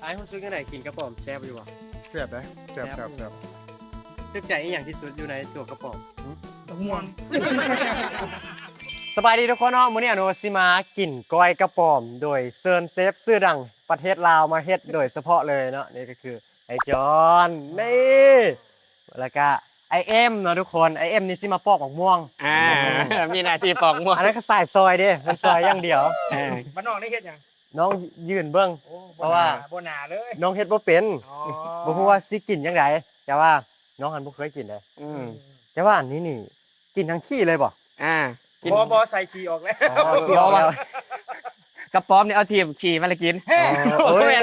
ອ້າຍຮູ້ສຶກຈັ່ງໃດ ກິນກະປ໋ອມແຊບຢູ່ບໍ່? ແຊບເດ້ ແຊບ ແຊບ ແຊບ ແຊບ. ຖືກໃຈອີ່ຫຍັງທີ່ສຸດຢູ່ໃນຕົວກະປ໋ອມ? ຫຶ? ບັກມ່ວງ. ສະບາຍດີທຸກຄົນເນາະ, ມື້ນີ້ອາໂນຊິມາກິນກ້ອຍກະປ໋ອມ ໂດຍເຊີນເຊຟຊື່ດັງປະເທດລາວມາເຮັດໂດຍສະເພາະເລີຍເນາະ, ນີ້ກໍຄືໄອ້ຈອນ ນີ້ ແລ້ວກະໄອ້ເອັມເນາະທຸກຄົນ, ໄອ້ເອັມນີ້ຊິມາປອກໝາກມ່ວງ. ອ່າ ມີໜ້າທີ່ປອກໝາກມ່ວງ. ອັນນັ້ນກໍສາຍຊອຍເດ້ ມັນຊອຍຢ່າງດຽວ. ເອີ ບ້ານນອກໄດ້ເຮັດຫຍັງ? ນ້ອງຢືນເບິ່ງ ໂອ້ ເພາະວ່າບໍ່ໜາເລີຍ ນ້ອງເຮັດບໍ່ເປັນ. ອໍ ບໍ່ຮູ້ວ່າຊິກິນຈັ່ງໃດ ແຕ່ວ່ານ້ອງຫັ້ນບໍ່ເຄີຍກິນເດ້. ອືມ ອືມ ແຕ່ວ່າອັນນີ້ນີ້ ກິນທັງຂີ້ເລີຍບໍ່? ອ່າ ບໍ່ ບໍ່ ໃສ່ຂີ້ອອກແລ້ວ. ອໍ ຂີ້ອອກແລ້ວ. ກະປ໋ອມນີ້ເອົາຖີບຂີ້ມັນລະກິນ. ອໍ ໂອ້ຍ ນີ້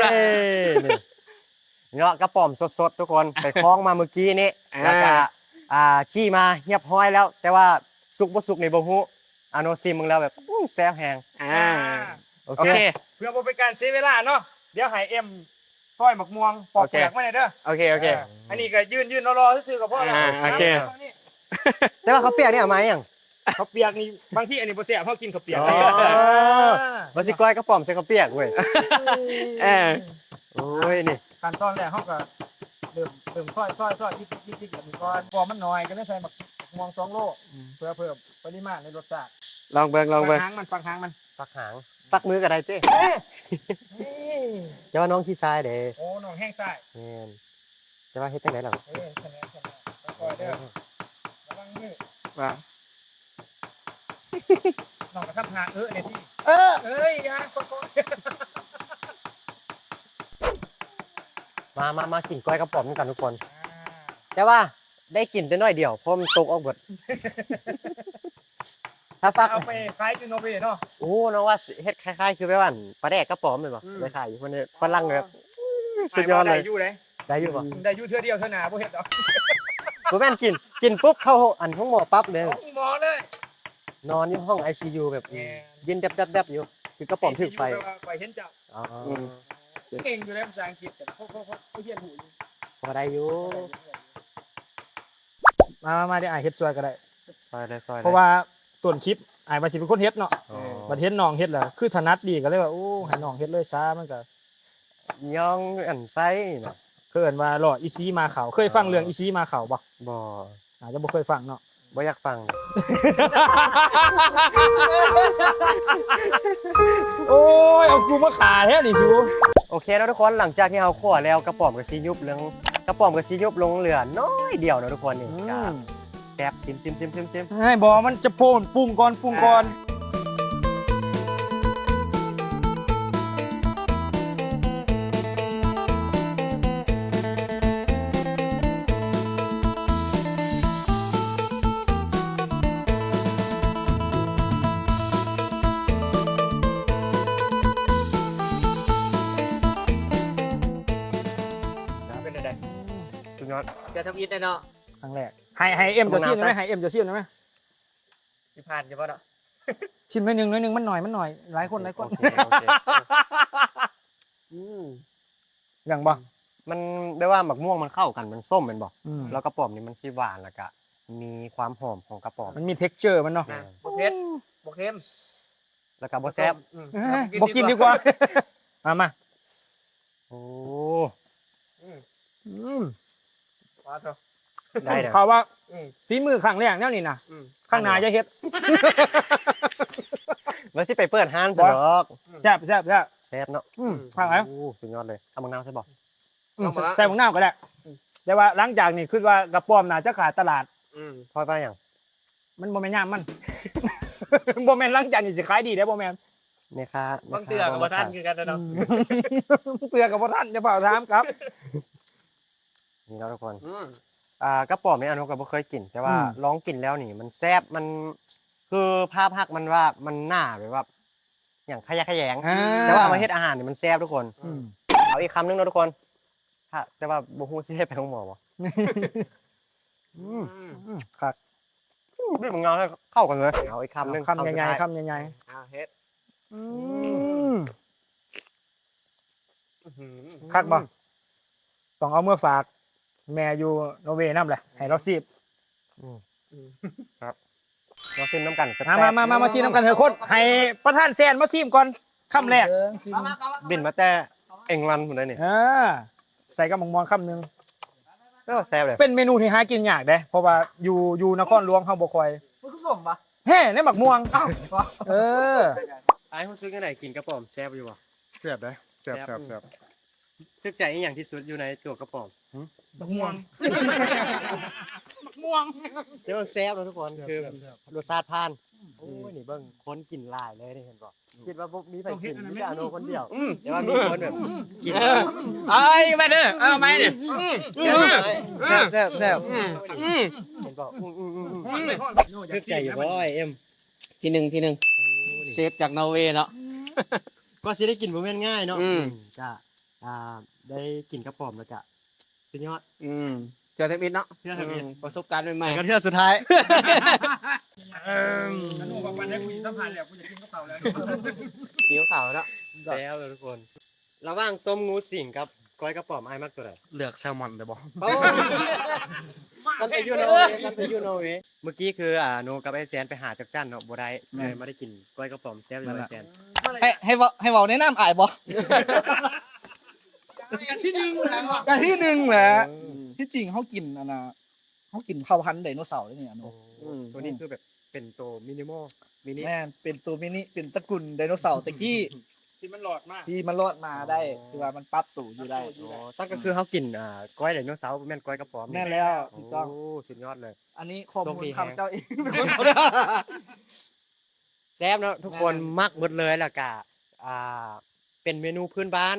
ເນາະ ກະປ໋ອມສົດໆ ທຸກຄົນ ໄປຄ້ອງມາມື້ກີ້ນີ້. ອ່າ ແລ້ວກະ ອ່າ ຈີ່ມາຮຽບຮ້ອຍແລ້ວ ແຕ່ວ່າສຸກບໍ່ສຸກນີ້ບໍ່ຮູ້. ອາໂນຊີມເບິ່ງແລ້ວແບບ ອື ແຊບແຮງ. ອ່າ ໂອເຄ ໂອເຄ ເພື່ອບໍ່ເປັນການເສຍເວລາເນາະ ດຽວໃຫ້ເອັມ ຊອຍໝາກມ່ວງ ປອກເປືອກມາແດ່ເດີ. ໂອເຄ ໂອເຄ ເອີ ອັນນີ້ກໍຢືນ ຢືນລໍໆຊື່ໆກໍພໍແລ້ວ. ອ່າ ໂອເຄ ແຕ່ວ່າເຂົ້າປຽກນີ້ເອົາມາຫຍັງ? ເຂົ້າປຽກນີ້ ບາງທີອັນນີ້ບໍ່ແຊບ ເຮົາກິນເຂົ້າປຽກ. ອໍ ເອີ ວ່າຊິກ້ອຍກະປ໋ອມໃສ່ເຂົ້າປຽກເວີຍ. ເອີ ໂອ້ຍ ນີ້ ຂັ້ນຕອນແລກເຮົາກໍເລີ່ມ ເລີ່ມຊອຍ ຊອຍ ຊອຍ ອິດໆໆໆ ແບບນີ້ກ່ອນ ເພາະມັນໜ້ອຍ ກໍເລີຍໃສ່ໝາກ ໝາກມ່ວງສອງໂລ ອືມ ເພື່ອເພີ່ມປະລິມານໃນລົດຊາດ. ລອງເບິ່ງ ລອງເບິ່ງ. ຟັກຫາງມັນ ຟັກຫາງມັນ ຟັກຫາງ ຟັກມືກໍໄດ້ຕິ. ເອີ ນີ້ ແຕ່ວ່ານ້ອງຂີ້ຊາຍເດ້. ໂອ້ ນ້ອງແຮງຊາຍ. ແມ່ນ ແຕ່ວ່າເຮັດຈັ່ງໃດລະ? ເອີ ຊັ້ນແຫຼະ ຊັ້ນແຫຼະ ຄ່ອຍໆເດີ ລະວັງມື. ວ່າ ນ້ອງກໍທຳທ່າເອີແດ່ຕິ. ເອີ ເອີຍ ຢ່າ ຄ່ອຍໆ. ມາ ມາ ມາກິນກ້ອຍກະປ໋ອມນຳກັນທຸກຄົນ. ອ່າ ແຕ່ວ່າໄດ້ກິນແຕ່ໜ້ອຍດຽວ ເພາະມັນຕົກອອກເບິດ. ຖ້າຟັກ ເອົາໄປຂາຍຢູ່ນໍເວເນາະ. ໂອ້ ນ້ອງວ່າເຮັດຄ້າຍໆຄືແບບວ່າປາແດກກະປ໋ອມແມ່ນບໍ່? ອືມ ໄປຂາຍຢູ່ພຸ້ນ ຝຣັ່ງແບບ ສຸດຍອດເລີຍ. ໄດ້ຢູ່ເດ້ ໄດ້ຢູ່ບໍ່? ໄດ້ຢູ່ ເທື່ອດຽວ ເທື່ອໜ້າບໍ່ເຮັດດອກ. ບໍ່ແມ່ນ ກິນ ກິນປຸບເຂົ້າ ອັນ ໂຮງໝໍປັບເລີຍ. ໂຮງໝໍເລີຍ ນອນຢູ່ຫ້ອງໄອຊີຢູແບບ ແມ່ນ ເຢັນແດັບໆຢູ່ ຄືກະປ໋ອມຖືກໄຟ. ໄອຊີຢູ ແປວ່າຂ້ອຍເຫັນເຈົ້າ. ອໍ ອືມ ເກັ່ງຢູ່ໃນພາສາອັງກິດ ກໍພໍ ພໍ ພໍ ພໍຮຽນຮູ້ຢູ່. ພໍໄດ້ຢູ່ ພໍໄດ້ຢູ່ ພໍໄດ້ຢູ່. ມາ ມາ ມາ ດຽວອ້າຍເຮັດຊ່ວຍກໍໄດ້. ຊ່ອຍເລີຍ ຊ່ອຍເລີຍ. ເພາະວ່າຕົ້ນຄລິບອ້າຍວ່າຊິເປັນຄົນເຮັດເນາະ. ອໍ ບັດເຫັນນ້ອງເຮັດແລ້ວຄືຖະໜັດດີ ກໍເລີຍວ່າ ໂອ້ ໃຫ້ນ້ອງເຮັດເລີຍຊາ. ມັນກໍຍ້ອງອັນໃສ່ນະ ເຂົາເອີ້ນວ່າລໍ້ອີຊີມາເຂົ້າ. ເຄີຍຟັງເລື່ອງອີຊີມາເຂົ້າບໍ່? ບໍ່ ອາດຈະບໍ່ເຄີຍຟັງເນາະ. ບໍ່ຢາກຟັງ. ໂອ້ຍ ເອົາກູມາຂ້າແທ້ນີ້ສູ. ໂອເຄເນາະທຸກຄົນ ຫຼັງຈາກທີ່ເຮົາຂົ້ວແລ້ວ ກະປ໋ອມກໍຊິຍຸບລົງ ກະປ໋ອມກໍຊິຍຸບລົງເຫຼືອໜ້ອຍດຽວເນາະທຸກຄົນ. ນີ້ ອືມ ກໍແຊບ ຊິມໆໆໆໆ. ເຮີ້ຍ ບໍ່ ມັນຈະໂພນ ປຸງກ່ອນ ປຸງກ່ອນ. ອ່າ ເປັນຈັ່ງໃດ? ສຸດຍອດ. ເທື່ອທຳອິດເດ້ເນາະ ຄັ້ງແລກ. ໃຫ້ ໃຫ້ເອັມເຈົ້າຊີມໄດ້ໄໝ? ໃຫ້ເອັມເຈົ້າຊີມໄດ້ໄໝ? ຊິຜ່ານຢູ່ບໍ່ເນາະ? ຊິມໜ້ອຍໜຶ່ງ ໜ້ອຍໜຶ່ງ ມັນໜ້ອຍ ມັນໜ້ອຍ ຫຼາຍຄົນ ໂອເຄ ຫຼາຍຄົນ. ໂອເຄ ໂອເຄ ອືມ ຫຍັງບໍ່? ມັນແບບວ່າໝາກມ່ວງມັນເຂົ້າກັນ ມັນສົ້ມແມ່ນບໍ່? ອືມ ແລ້ວກະປ໋ອມນີ້ມັນຊິຫວານ ແລ້ວກະມີຄວາມຫອມຂອງກະປ໋ອມ ມັນມີເທັກເຈີມັນເນາະ. ແມ່ນ ບໍ່ເຜັດ ບໍ່ເຄັມ ແລ້ວກະບໍ່ແຊບ. ອືມ ບໍ່ກິນດີກວ່າ. ມາ ມາ. ໂອ້ ອືມ ອືມ ວ່າເຖາະ ໄດ້ເດີ. ເຂົາວ່າ ອືມ ຝີມືຄັ້ງແລກແນວນີ້ນະ. ອືມ ຄັ້ງໜ້າຢ່າເຮັດ ວ່າຊິໄປເປີດຮ້ານຊັ້ນດອກ. ແຊບ ແຊບ ແຊບ ແຊບເນາະ. ອືມ ອືມ ຄັກຫຼາຍ. ໂອ້ ສຸດຍອດເລີຍ. ເອົາບັກນາວໃສ່ບໍ່? ອືມ ລອງເບິ່ງ ໃສ່ບັກນາວກໍໄດ້. ອືມ ແຕ່ວ່າຫຼັງຈາກນີ້ຄິດວ່າກະປ໋ອມໜ້າຈະຂາດຕະຫຼາດ. ອືມ ເພາະວ່າຫຍັງ? ມັນບໍ່ແມ່ນຍາມມັນ ບໍ່ແມ່ນຫຼັງຈາກນີ້ຊິຂາຍດີເດ້ ບໍ່ແມ່ນ. ແມ່ຄ້າ ບາງເທື່ອກໍບໍ່ທັນຄືກັນເນາະ. ອືມ ບາງເທື່ອກໍບໍ່ທັນ ຢ່າຟ້າວຖາມກັບ. ນີ້ເນາະທຸກຄົນ. ອືມ ອ່າ ກະປ໋ອມນີ້ອາໂນກໍບໍ່ເຄີຍກິນ ແຕ່ວ່າ ອືມ ລອງກິນແລ້ວນີ້ມັນແຊບ ມັນ ຄືພາບລັກມັນວ່າມັນໜ້າແບບວ່າ ຫຍັງຂະແຍງຂະແຍງ ອ່າ ແຕ່ວ່າເອົາມາເຮັດອາຫານນີ້ມັນແຊບທຸກຄົນ. ອືມ ເອົາອີກຄຳໜຶ່ງເນາະທຸກຄົນ. ຖ້າ ແຕ່ວ່າບໍ່ຮູ້ຊິໄດ້ໄປໂຮງໝໍບໍ່. ອືມ ອືມ ຄັກ. ອືມ ບີບບັກນາວໃຫ້ເຂົ້າກັນເລີຍ. ເອົາອີກຄຳໜຶ່ງ ຄຳໃຫຍ່ໆ ຄຳໃຫຍ່ໆ. ອ່າ ເຮັດ. ອືມ ອືມ ຄັກບໍ່? ຕ້ອງເອົາເມືອຝາກແມ່ຢູ່ນໍເວນຳແຫຼະ ໃຫ້ລາວຊີມ. ອືມ ອືມ ຄັບ ມາຊີມນຳກັນແຊບໆ. ມາ ມາ ມາ ມາຊີມນຳກັນເຮີ້ຄົນ. ໃຫ້ປະທານແຊນມາຊີມກ່ອນຄຳແລກ. ບິນມາແຕ່ ເອັງລັນພຸ້ນໃດນີ້. ເອີ ໃສ່ກັບໝາກມ່ວງຄຳໜຶ່ງ. ເອີ ແຊບເລີຍ. ເປັນເມນູທີ່ຫາກິນຍາກເດ້ ເພາະວ່າຢູ່ ຢູ່ນະຄອນຫຼວງເຮົາບໍ່ຄ່ອຍ. ມັນຄືສົ້ມຫວະ? ແຮ່ໃນໝາກມ່ວງ. ເອີ ອ້າຍຮູ້ສຶກຈັ່ງໃດ ກິນກະປ໋ອມແຊບຢູ່ບໍ່? ແຊບເດ້. ແຊບ ແຊບ ແຊບ. ຖືກໃຈອີ່ຫຍັງທີ່ສຸດຢູ່ໃນຕົວກະປ໋ອມ? ໝາກມ່ວງ. ໝາກມ່ວງ. ແຕ່ວ່າແຊບເນາະທຸກຄົນ ຄືແບບລົດຊາດຜ່ານ. ໂອ້ຍ ນີ້ເບິ່ງ ຄົນກິນຫຼາຍເລີຍ ເຫັນບໍ່? ຄິດວ່າບໍ່ມີໃຜກິນ ມີແຕ່ອາໂນຄົນດຽວ. ແຕ່ວ່າມີຄົນແບບກິນ. ເອີຍ ມາເດີ ເອີ ມາເດີ. ແຊບ ແຊບ ແຊບ. ເຫັນບໍ່? ອືມ ອືມ ອືມ ອືມ. ຖືກໃຈຢູ່ບໍ່ ເອັມ? ທີໜຶ່ງ ທີໜຶ່ງ. ເຊຟຈາກນໍເວເນາະ. ກວ່າຊິໄດ້ກິນບໍ່ແມ່ນງ່າຍເນາະ. ອືມ ກະ ອ່າ ໄດ້ກິນກະປ໋ອມແລ້ວກະ ສຸດຍອດ. ອືມ ເທື່ອທຳອິດເນາະ. ເທື່ອທຳອິດ ປະສົບການໃໝ່ໆ ກະເທື່ອສຸດທ້າຍ. ເອີ ອາໂນບອກວ່າໄດ້ຜູ້ຍິງສຳພັນແລ້ວ ກູຢາກກິນກັບເຂົາແລ້ວ. ຫິວເຂົ້າເນາະ. ແຊບເລີຍທຸກຄົນ. ລະຫວ່າງຕົ້ມງູສິງກັບກ້ອຍກະປ໋ອມ ອ້າຍມັກໂຕໃດ? ເລືອກແຊລມອນໄດ້ບໍ່? ໂອ້ ຊັ້ນໄປຢູ່ນໍເວ ຊັ້ນໄປຢູ່ນໍເວ. ເມື່ອກີ້ຄື ອາ ໂນກັບໄອ້ແຊນໄປຫາຈັກຈັ່ນເນາະ ບໍ່ໄດ້ ເລີຍມາໄດ້ກິນກ້ອຍກະປ໋ອມແຊບຢູ່. ໄອ້ແຊນ ໃຫ້ ໃຫ້ເວົ້າ ໃຫ້ເວົ້າແນະນຳອ້າຍບໍ່? ກະທີໜຶ່ງແຫຼະ ກະທີໜຶ່ງແຫຼະ. ເອີ ທີ່ຈິງເຮົາກິນອັນນ່າ ເຮົາກິນເຜົ່າພັນໄດໂນເສົາເດ້ນີ້ອາໂນ. ໂອ້ ໂຕນີ້ຄືແບບເປັນໂຕມິນິມໍ ມິນິ. ແມ່ນ ເປັນໂຕມິນິ ເປັນຕະກຸນໄດໂນເສົາແຕ່ກີ້ ທີ່ມັນລອດມາ ທີ່ມັນລອດມາໄດ້ ຄືວ່າມັນປັບໂຕຢູ່ໄດ້. ອໍ ຊັ້ນກໍຄືເຮົາກິນ ອ່າ ກ້ອຍໄດໂນເສົາ ບໍ່ແມ່ນກ້ອຍກະປ໋ອມ. ແມ່ນແລ້ວ ຖືກຕ້ອງ. ໂອ້ ສຸດຍອດເລີຍ. ອັນນີ້ຂໍ້ມູນຂອງເຈົ້າເອງ. ແຊບເນາະທຸກຄົນ. ແມ່ນ ມັກໝົດເລີຍ ແລ້ວກະ ອ່າ ເປັນເມນູພື້ນບ້ານ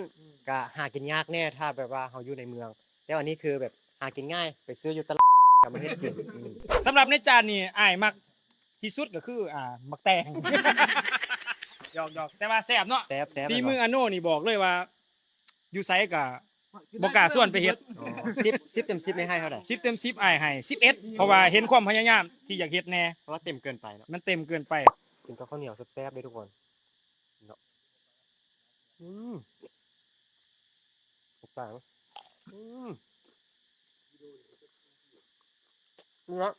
ກະຫາກິນຍາກແດ່ ຖ້າແບບວ່າເຮົາຢູ່ໃນເມືອງ. ແຕ່ວ່ານີ້ຄືແບບຫາກິນງ່າຍ ໄປຊື້ຢູ່ຕະຫຼາດ ກະມາເຮັດກິນ. ອືມ ສຳລັບໃນຈານນີ້ ອ້າຍມັກທີ່ສຸດກໍຄື ອ່າ ໝາກແຕງ. ຫຍອກໆ ແຕ່ວ່າແຊບເນາະ. ແຊບໆ. ຝີມືອາໂນນີ້ບອກເລີຍວ່າ ຢູ່ໃສກະບໍ່ກ້າຊວນໄປເຮັດ. ອໍ ສິບ ສິບເຕັມສິບນີ້ໃຫ້ເທົ່າໃດ? ສິບເຕັມສິບ ອ້າຍໃຫ້ສິບເອັດ ເພາະວ່າເຫັນຄວາມພະຍາຍາມທີ່ຢາກເຮັດແດ່. ເພາະວ່າເຕັມເກີນໄປເນາະ. ມັນເຕັມເກີນໄປ. ກິນກັບເຂົ້າໜຽວແຊບໆເດ້ທຸກຄົນເນາະ. ອືມ ຕາງ ອືມ ນີ້ລະ